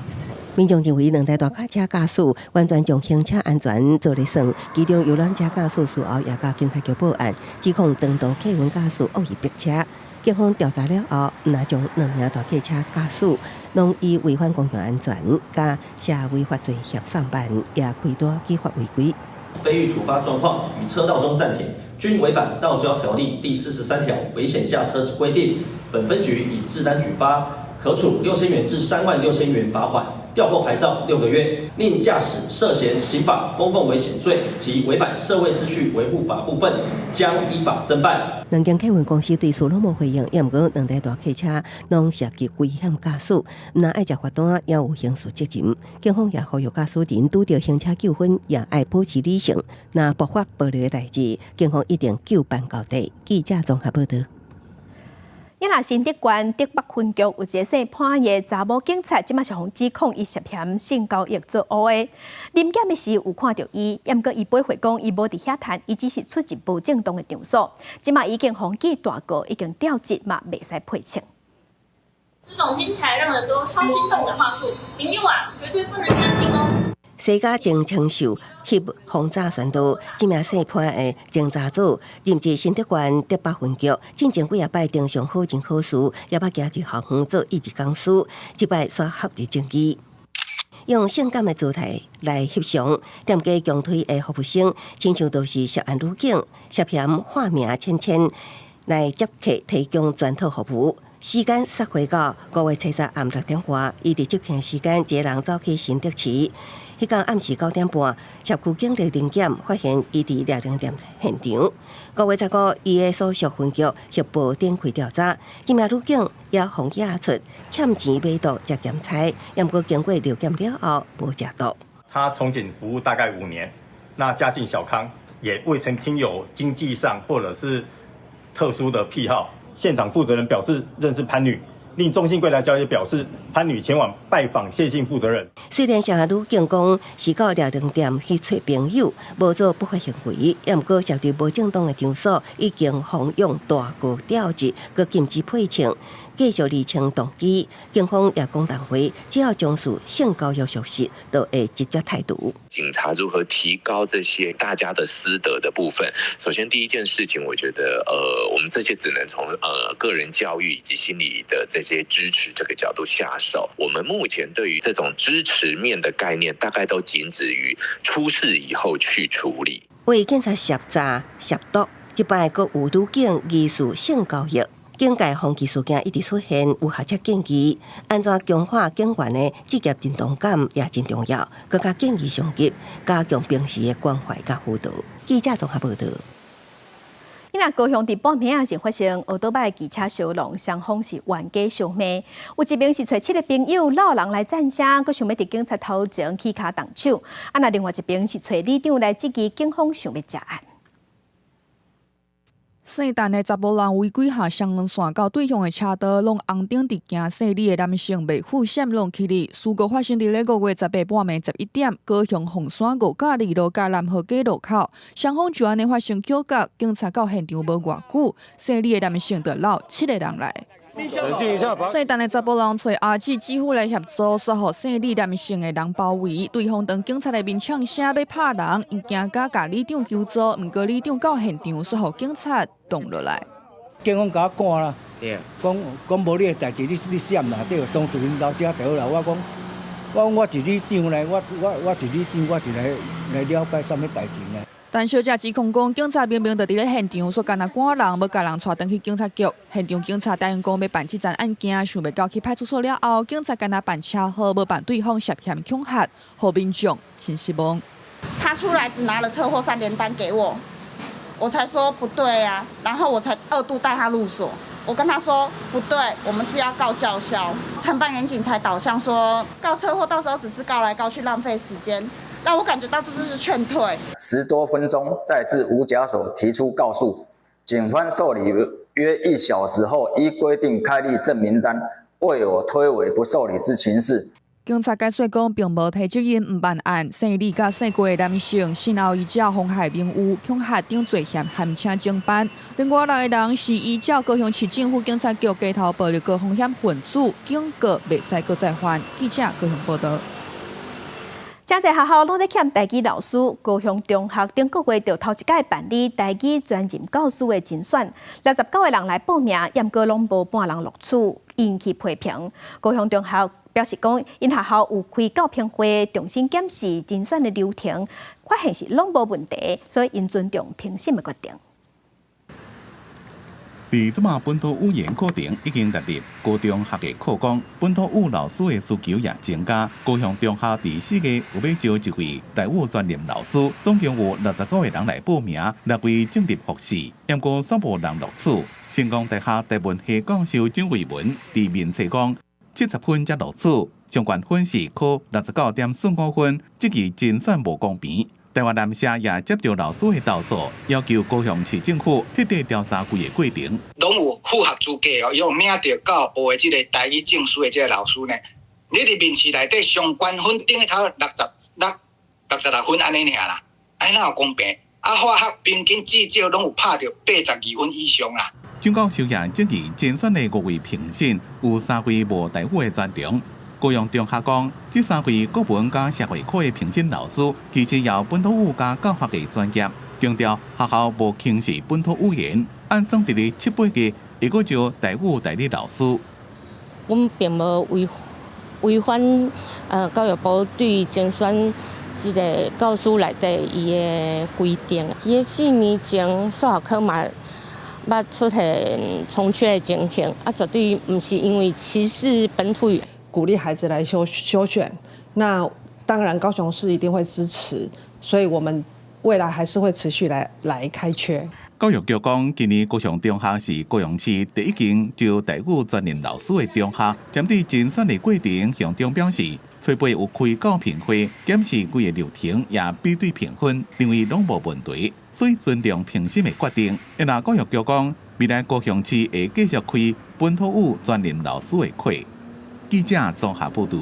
民眾認為兩台大客車駕駛完全將行車安全做咧算，其中遊覽車駕駛事後也共警察局報案，指控長途客運駕駛惡意逼車。警方調查了後，毋但將兩名大客車駕駛攏以違反公共安全佮涉違法罪嫌送辦，也開單舉發違規。非遇突發狀況於車道中暫停，均違反道交條例第43條危險駕車之規定。本分局已制單舉發，可處6000元至3萬6000元罰款，吊扣牌照6個月。另駕駛涉嫌刑法公共危險罪及違反社會秩序維護法部分，將依法偵辦。兩間客運公司對此攏無回應，也毋過兩台大客車攏涉及危險駕駛，毋但愛食罰單，也有刑事責任。警方也呼籲駕駛人拄著行車糾紛，也愛保持理性。若爆發暴力的代誌，警方一定糾辦到底。記者綜合報導。也若新竹縣竹北分局有一个姓潘的查某警察，這馬是予指控伊涉嫌性交易作烏的。臨檢的時有看著伊，毋過伊回回講伊無佇遐趁，伊只是出入無正當的場所。這馬已經予記大過，已經調職嘛，袂使批評。這種聽起來讓人都超心動的話術，明天晚絕對不能暫停哦。西家前清秀翕防詐宣導，這名姓潘的偵查組任職新竹縣竹北分局，進前幾仔擺登上好人好事，也捌行入校園做義日講師，這擺煞合入證據，用性感的姿態來翕相，店家強推的服務生，親像都是涉案女警，涉嫌化名芊芊來接客提供全套服務。時間殺回到5月7日暗6點外，伊佇接客時間，一个人走去新竹市。彼工暗時9點半，協區警力臨檢，發現伊佇掠人店現場。5月15，伊的所屬分局協報展開調查，這名女警也予驗出欠錢買毒食鹹菜，毋過經過尿檢了後無食毒。他從警服務大概5年，那家境小康，也未曾聽有經濟上或者是特殊的癖好。現場負責人表示認識潘女，令中信櫃檯小姐表示，潘女前往拜訪謝姓負責人。雖然涉案女警講是到掠龍店去揣朋友，無做不法行為，也毋過涉佇無正當的場所，已經蜂擁大舉調職，閣禁止配稱，繼續釐清動機。警方也講重話，只要將事性交易屬實，就會直接態度。警察如何提高這些大家的私德的部分？首先第一件事情，我覺得，我們這些只能從個人教育以及心理的這些支持這個角度下手。我們目前對於這種支持面的概念，大概都僅止於出事以後去處理。為警察涉詐涉毒，這擺閣有女警疑似性交易，警界風紀事件一直出現，有學者建議，按怎強化警員的職業認同感也真重要，閣較建議上級加強平時的關懷佮輔導。記者綜合報道。今仔高雄佇半暝仔時發生歐多擺機車相撞，雙方是冤家相罵。有一邊是揣七个朋友摟人來贊聲，閣想欲佇警察頭前起跤動手；啊，若另外一邊是揣里長來質疑警方想欲食案。姓陳的查埔人違規下雙黃線到對向的車道，攏紅燈直行，姓李的男性袂付閃挵起去。事故發生佇咧5月18半暝11點，高雄鳳山五甲二路佮南河街路口，雙方就按呢發生口角，警察到現場無偌久，姓李的男性就摟七个人來。冷靜一下。姓陳的查埔人揣阿姊姊夫來協助，煞予姓李男性的人包圍，對方當警察的面嗆聲欲拍人，𪜶驚甲共里長求助，毋過里長到現場，煞予警察擋落來。警方共我趕啦，講講無你的代誌，你你閃啦，對，當事人留遮就好啦。我講，我講我是里長來，我我我是里長，我是來來了解啥物代誌呢？陳小姐指控講，警察明明就佇咧現場，煞干焦趕人，欲共人帶轉去警察局。現場警察答應講欲辦這樁案件，想袂到去派出所了後，警察干焦辦車禍，無辦對方涉嫌恐嚇，予民眾真失望。他出來只拿了車禍三聯單給我，我才說不對啊，然後我才二度帶他入所。我跟他說不對，我們是要告叫囂。承辦員警才導向說，告車禍到時候只是告來告去，浪費時間。讓我感覺到這就是勸退。10多分鐘，再至五甲所提出告訴，警方受理約1小時後，依規定開立證明單，未有推諉不受理之情事。警察解釋講，並無提責任毋辦案。姓李佮姓郭的男性，先後依照妨害名譽、恐嚇等罪嫌，函請偵辦。另外六个人是依照高雄市政府警察局街頭暴力高風險分子，警告袂使閣再犯。記者高雄報道。真濟學校攏咧欠台語老師，高雄中學頂個月就頭一擺辦理台語專任教師的甄選，69個人來報名，毋過攏無半人錄取，引起批評。高雄中學表示講，𪜶學校有開教評會，重新檢視甄選的流程，發現是攏無問題，所以𪜶尊重評審的決定。佇這馬本土語言課程已經納入高中學的課綱，本土語老師的需求也增加。高雄中學佇4月有欲招一位台語專任老師，總共有69個人來報名，六位進入複試，毋過煞無人錄取。成功大學台文系教授張惠文佇面冊講，70分才錄取，上懸分是考69.45分，這個甄選無公平。台灣南社也接著老師的投訴，要求高雄市政府徹底調查規个過程。攏有符合資格哦，有領著教育部的這個台語證書的這個老師呢，你佇面試內底上懸分頂頭66分按呢爾啦，按哪有公平？啊，化學平均至少攏有拍著82分以上啦。張教授也質疑甄選的五位評審有三位無台語的專長。高雄中學講，這三位國文佮社會科的評審老師，其實有本土語佮教學的專業，強調學校無輕視本土語言，按算佇咧七八月會閣招台語代理老師。阮並無違違反教育部對甄選這个教師內底伊的規定。伊4年前數學科嘛捌出現重缺的情形，啊，絕對毋是因為歧視本土語。鼓勵孩子來修修選，那當然高雄市一定會支持，所以我們未來還是會持續來來開缺。教育局講，今年高雄中學是高雄市第一間招台語專任老師的中學，針對甄選的過程，校長表示，初步有開教評會，檢視規个流程，也比對評分，認為攏無問題，所以尊重評審的決定。若教育局講，未來高雄市會繼續開本土語專任老師的課。記者綜合報導。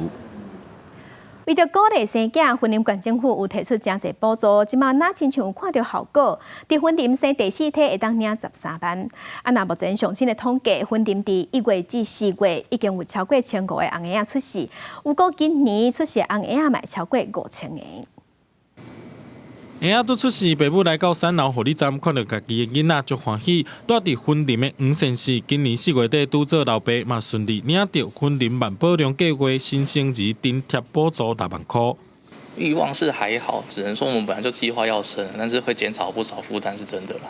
為著鼓勵生囝，雲林縣政府有提出誠濟補助，這馬若親像有看著效果。佇雲林生第四胎會當領13萬。啊，若目前上新的統計，雲林佇1月至4月已經有超過1500個紅嬰仔出世，預估今年出世紅嬰仔嘛會超過5000個。嬰仔拄出世，爸母來到產後護理站，看著家己的囡仔足歡喜。住佇雲林的黃先生，今年4月底拄做老爸，嘛順利領著雲林萬寶龍計畫新生兒津貼補助6萬箍。欲望是還好，只能說我們本來就計劃要生，但是會減少不少負擔，是真的啦。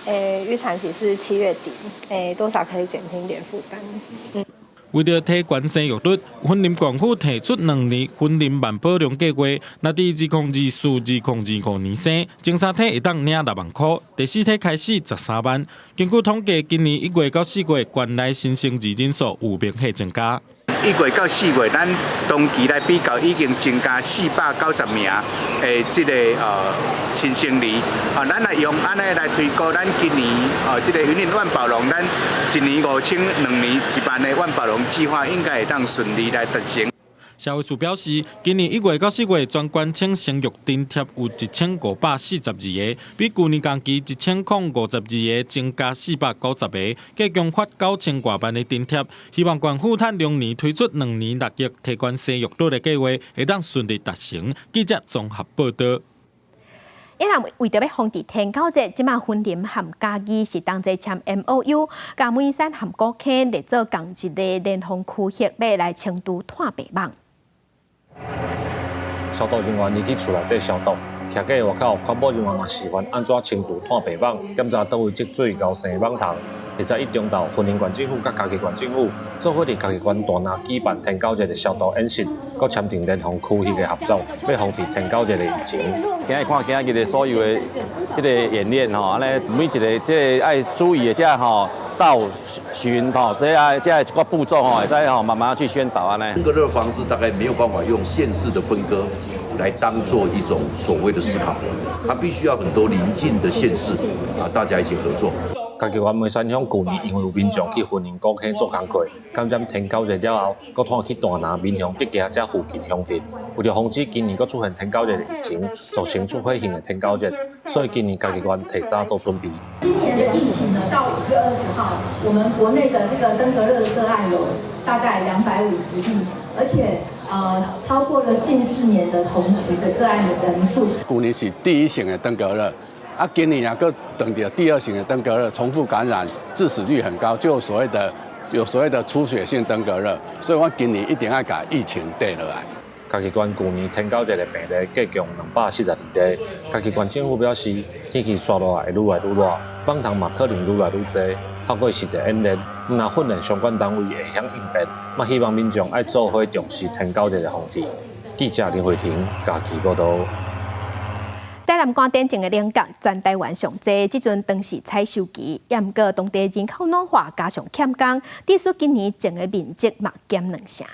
預產期是7月底，多少可以減輕點負擔。為著提懸生育率，雲林縣府提出2年雲林萬寶龍計劃，若佇2024、2025年生，前三胎會當領6萬箍，第四胎開始13萬。根據統計，今年1月到4月，縣內新生兒人數有明顯增加。 1月到4月，咱同期來比較，已經增加490名的這个新生兒。啊，咱來用按呢來推估，咱今年這个雲林萬寶龍，咱一年5000，2年1萬的萬寶龍計劃，應該會當順利來達成。社會處表示，今年1月到4月，全縣請生育津貼有1542個，比舊年同期1052個增加490個，計共發9000外萬的津貼。希望縣府趁龍年推出2年6億提懸生育率的計劃，會當順利達成。記者綜合報導。伊人為著欲防治天狗熱，這馬雲林和嘉義是同齊簽 MOU，共梅山和古坑來做仝一个聯防區域，欲來清除炭白蠓。消毒人員入去厝內底消毒，徛在外口環保人員嘛示範按怎清除炭白蠓，檢查佗位積水𠢕生蠓蟲。21中晝，雲林縣政府佮嘉義縣政府做伙佇嘉義縣大林舉辦天狗熱的消毒演習，閣簽訂聯防區域的合作，欲防治天狗熱的疫情。今日看今仔日的所有的彼个演練吼，按呢每一个這个愛注意的這吼道巡吼，這愛這一寡步驟吼，會使吼慢慢去宣導按呢。登革熱防治大概沒有辦法用縣市的分割來當做一種所謂的思考，它必須要很多鄰近的縣市啊，大家一起合作。嘉義縣梅山鄉舊年因為有民眾去雲林古坑做工課，感染天狗熱了後，閣傳去大林、民雄、德崎這附近鄉鎮。為著防止今年閣出現天狗熱的疫情，造成出血性的天狗熱，所以今年嘉義縣提早做準備。今年的疫情呢，到5月20號，我們國內的這個登革熱的個案有大概250例，而且超過了近4年的同期的個案的人數。舊年是第一型的登革熱。啊，今年啊，閣轉著第二型的登革熱，重複感染，致死率很高，就有所謂的出血性登革熱，所以我今年一定愛共疫情綴落來。嘉義縣舊年天狗熱的病例計共242例。嘉義縣政府表示，天氣紲落來會愈來愈熱，蠓蟲嘛可能愈來愈濟。透過實際演練，毋但訓練相關單位會曉應變，嘛希望民眾愛做伙重視天狗熱的防治。記者林慧婷嘉義報導。台南關電種的菱角全台灣上濟，這陣當是採收期，也毋過當地人口老化，加上欠工，致使今年種的面積嘛減2成。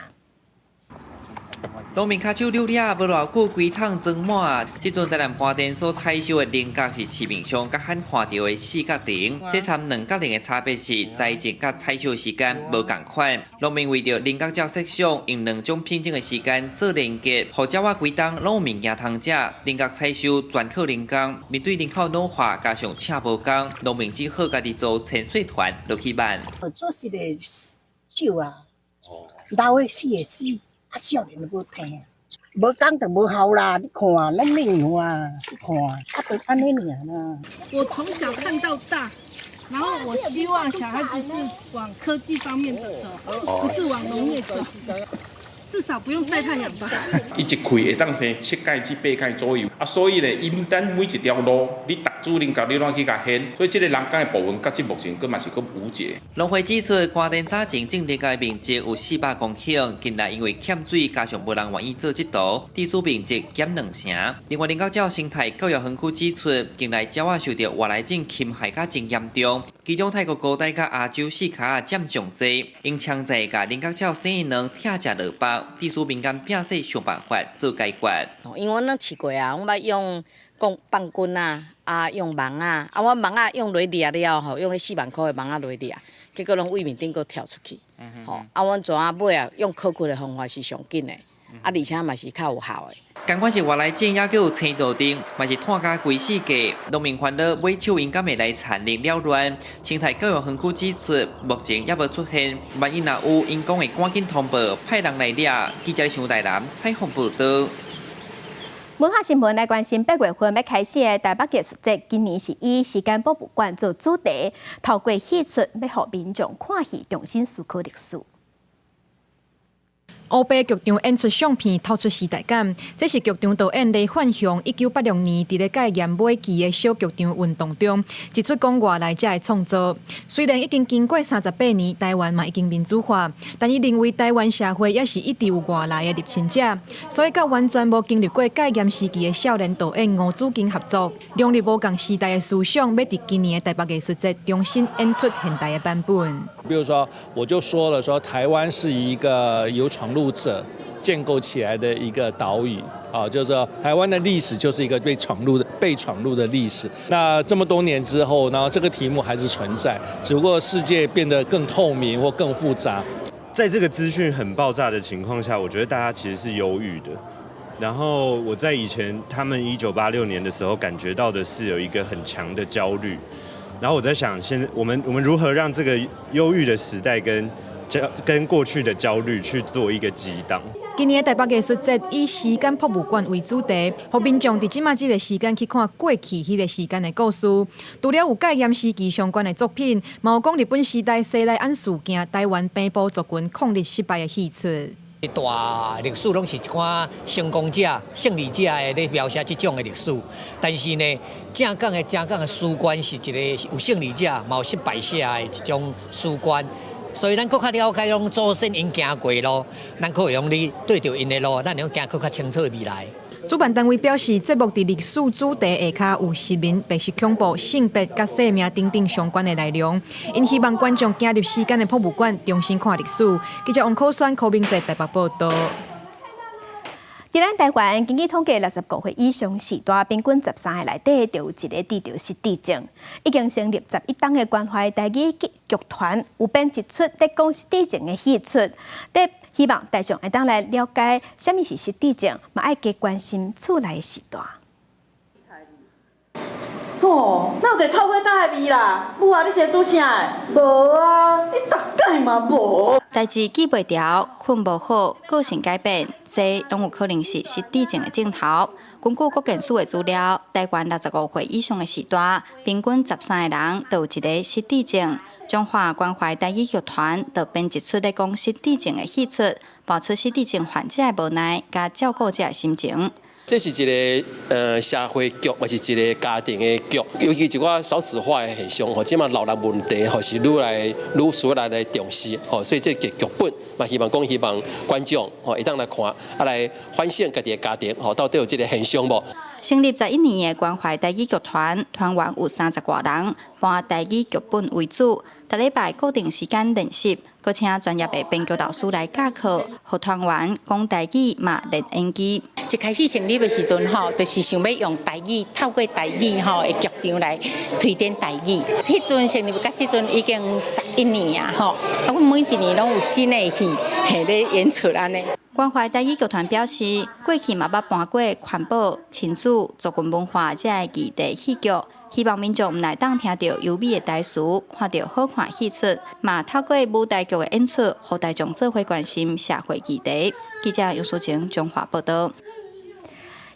農民跤手溜掠無偌久，規桶裝滿。這陣台南關電所採收的菱角是市面上較罕看著的四角菱，這參兩角菱的差別是栽種佮採收時間無仝款。農民為著菱角鳥設想，用兩種品種的時間做連結，予鳥仔規冬攏有物件通食。菱角採收全靠人工，面對人口老化，加上請無工，農民只好家己組潛水團落去挽。做實的少啊，老的死的死。啊，少年都無聽，無工就無效啦！你看，咱恁啊，你看，啊，就按呢爾啦。我從小看到大，然後我希望小孩子是往科技方面的走，不是往農業走。至少不用曬太陽吧。伊一開會當生7蓋至8蓋左右，啊，所以咧，𪜶咱每一條路，你逐株菱角你攏去共掀，所以這个人工的部分，到這目前閣嘛是閣無解。農會指出，關電早前種菱角的面積有400公頃，近來因為欠水，加上無人願意做這道，致使面積減2成。另外，菱角鳥生態教育園區指出，近來鳥仔受著外來種侵害較真嚴重，其中泰國高台佮亞洲四跤仔佔上濟，𪜶強制共菱角鳥生卵拆食落腹，致使民間摒細想辦法做解決。因為阮攏飼過啊，阮捌養講放菌啊，啊，用網仔，啊，阮網仔用落掠了吼，用彼四萬箍的網仔落掠，結果攏對面頂閣跳出去，吼，啊，阮怎啊尾啊用考骨的方法是上緊的，啊，而且嘛是較有效的。仝款是外來種，猶閣有青豆丁，嘛是炭焦規世界，農民煩惱尾手𪜶敢會來田裡擾亂。生態教育園區指出，目前猶無出現，萬一若有，𪜶講會趕緊通報，派人來掠。記者張大南採訪報導。文化新聞來關心，八月份欲開始的台北藝術節，今年是以時間博物館做主題，透過戲出欲予民眾看戲，重新思考歷史。烏白劇場演出相片透出時代感，這是劇場導演黎煥雄1986年佇咧戒嚴尾期的小劇場運動中，一出講外來者的創作。雖然已經經過38年，台灣嘛已經民主化，但伊認為台灣社會猶是一直有外來的入侵者，所以佮完全無經歷過戒嚴時期的少年導演吳子敬合作，融入無仝時代的思想，欲佇今年的台北藝術節重新演出現代的版本。比如說，我就說了，說台灣是一個由闖入者建構起來的一個島嶼啊，就是說台灣的歷史就是一個被闖入的歷史。那這麼多年之後，然後這個題目還是存在，只不過世界變得更透明或更複雜。在這個資訊很爆炸的情況下，我覺得大家其實是憂鬱的。然後我在以前他們1986年的時候，感覺到的是有一個很強的焦慮。然後我在想，現在我們如何讓這個憂鬱的時代跟過去的焦慮去做一個激盪。今年的台北藝術節以時間博物館為主題，予民眾佇這馬這个時間去看過去彼个時間的故事。除了有戒嚴時期相關的作品，嘛有講日本時代西來庵事件、台灣平埔族群抗日失敗的戲出。大歷史攏是一寡成功者、勝利者的咧描寫這種的歷史，但是呢，正港的史觀是一個有勝利者，嘛有失敗者的一種史觀。所以咱閣較了解講祖先𪜶行過路，咱閣會用咧對著𪜶的路，咱會用行閣較清楚的未來。主辦單位表示，節目佇歷史主題下跤有殖民、白色恐怖、性別佮生命等等相關的內容，𪜶希望觀眾走入時間的博物館，重新看歷史。記者王可宣、柯明哲台北報導。佇咱台灣，根據統計，65歲以上序大，平均13个內底就有一个得著失智症。已經成立11冬的關懷台語劇團，有編一齣咧講失智症的戲出，咧希望大眾會當來了解啥物是失智症，嘛愛加關心厝內序大。哦，哪有一个臭火焦的味啦？母啊，你是咧煮啥？無啊，你逐擺嘛無。代誌記袂牢，睏無好，個性改變，這攏有可能是失智症的症頭。根據國健署的資料，台灣65歲以上的序大，平均13個人就有一个失智症。中華關懷台語劇團就編一齣咧講失智症的戲出，播出失智症患者的無奈，佮照顧者的心情。這是一个社會劇，嘛是一个家庭的劇，尤其一寡少子化的現象吼，這馬老人問題吼是愈來愈需要來重視吼，所以這个劇本嘛希望講希望觀眾吼會當來看，啊來反省家己的家庭吼，到底有這个現象無？成立11年的關懷台語劇團，團員有30外人，搬台語劇本為主，逐禮拜固定時間練習，閣請專業的編劇老師來教課，予團員講台語嘛練演技。一開始成立的時陣吼，就是想欲用台語，透過台語吼的劇場來推展台語。彼陣成立到這陣已經11年啊吼，啊，阮每一年攏有新的戲嘿咧演出按呢。關懷台語劇團表示，過去嘛捌搬過環保、親子、族群文化這个議題戲劇，希望民眾毋但會當聽著優美的台詞，看著好看戲出，嘛透過舞台劇的演出，予大眾做伙關心社會議題。記者楊淑晴中華報導。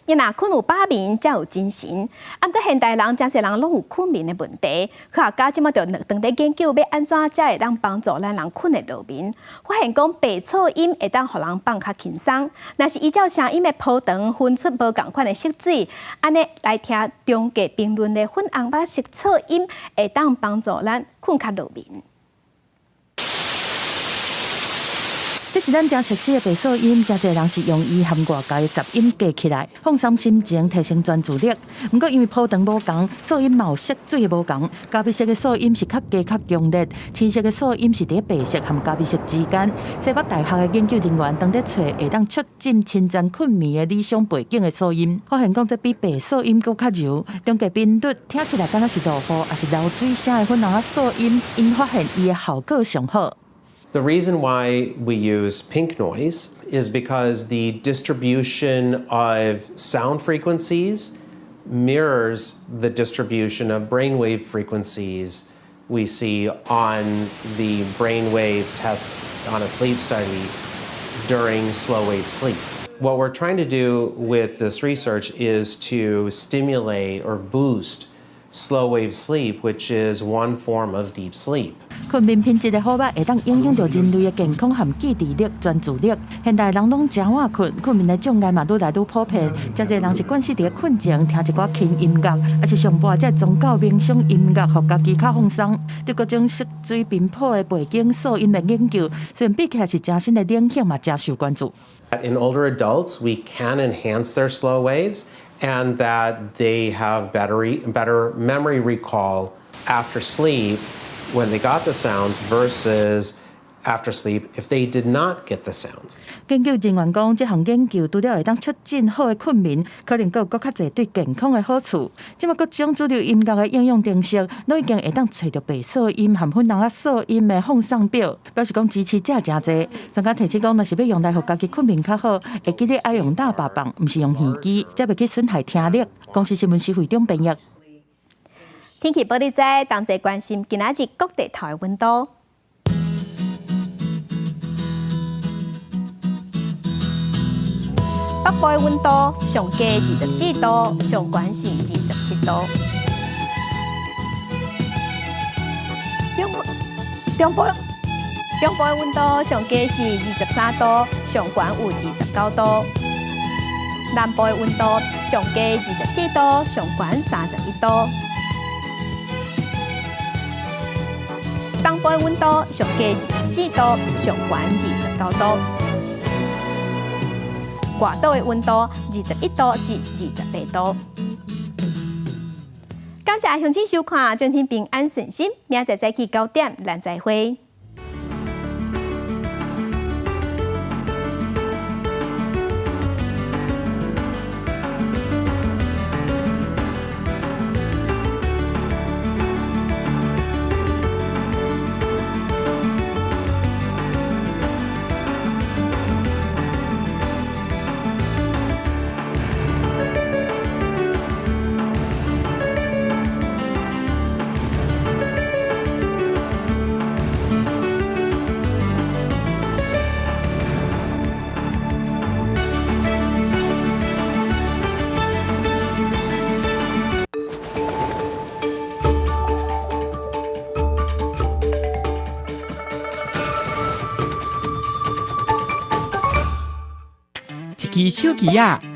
伊若睏有飽眠，才有精神。啊，毋過現代人誠濟人攏有睏眠的問題。科學家這馬就當咧研究，欲按怎才會當幫助咱人睏會落眠。發現講白噪音會當予人放較輕鬆。若是依照聲音的波長分出無仝款的色水，按呢來聽中低頻率的粉紅白色噪音，會當幫助咱睏較落眠。這是咱誠熟悉的白噪音，誠濟人是用伊和外界的雜音隔起來，放鬆心情，提升專注力。毋過因為波長無仝，噪音嘛有色水的無仝。咖啡色的噪音是較低較強烈，青色的噪音是佇白色和咖啡色之間。西北大學的研究人員當咧揣會當促進深層睏眠的理想背景的噪音，發現講這比白噪音閣較柔，中低頻率聽起來敢若是落雨，抑是流水聲的粉紅仔噪音，𪜶發現伊的效果上好。 The reason why we use pink noise is because the distribution of sound frequencies mirrors the distribution of brainwave frequencies we see on the brainwave tests on a sleep study during slow wave sleep. What we're trying to do with this research is to stimulate or boost slow wave sleep, which is one form of deep sleep. 睏眠品質的好䆀會當影響著人類的健康和記憶力、專注力。現代人攏誠晚睏，睏眠的障礙嘛愈來愈普遍。誠濟人習慣性佇咧睏前聽一寡輕音樂，抑是上播這宗教冥想音樂，予家己較放鬆。對各種色水頻譜的背景噪音的研究，雖然比起來是誠新的領域，嘛誠受關注。 In older adults, we can enhance their slow waves and that they have better memory recall after sleep when they got the sounds versus after sleep if they did not get the sounds. 研究人員講，這項研究除了會當促進好的睏眠，可能閣有閣較濟對健康的好處。這馬各種主流音樂的應用程式，攏已經會當揣著白噪音和粉紅仔噪音的放送表，表示講支持者誠濟。專家提醒講，若是欲用來予家己睏眠較好，會記得愛用喇叭放，毋是用耳機，才袂去損害聽力。公視新聞施惠中編譯。天氣報你知，同齊關心今仔日各地頭的溫度。北部的溫度上低24度，上懸是27度。中部的溫度上低是23度，上懸有29度。南部的溫度上低24度，上懸31度。東部的溫度上低24度，上懸29度。外島的溫度21度至28度。感謝鄉親收看，祝恁平安順心。明仔載早起9點，咱再會。一支手機仔。